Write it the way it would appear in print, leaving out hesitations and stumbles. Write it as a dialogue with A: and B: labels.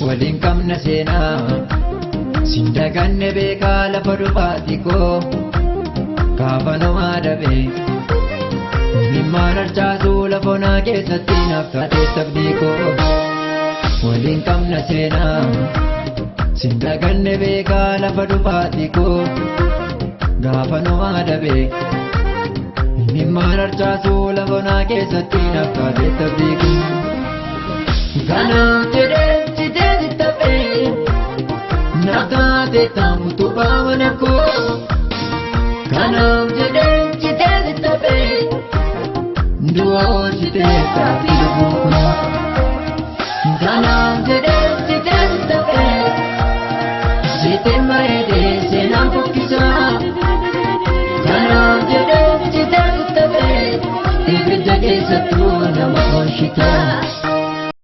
A: Waliin qabna seenaa. Sin daganne beekaa lafa dhufaati koo. Gaafa namaa dabee. Imimmaan harcaasuu lafa onaa keessatti naaf taatee sabdii koo. Waliin qabna seenaa. Sin daganne beekaa lafa dhufaati koo. Gaafa namaa dabee. Imimmaan harcaasuu lafa onaa keessatti naaf taatee sabdii koo. Kanaaf jedhee citee sittafee. Naaf taatee taamutu baamana koo. Kanaaf jedhee citee sittafee. Du'a oolchitee taatee lubbuu koo. Kanaaf jedhee citee sittafee. Siteen bareedee seenaan fokkisaa. Kanaaf jedhee citee sittafee. Ibidda keessattuu nama oolchitaa.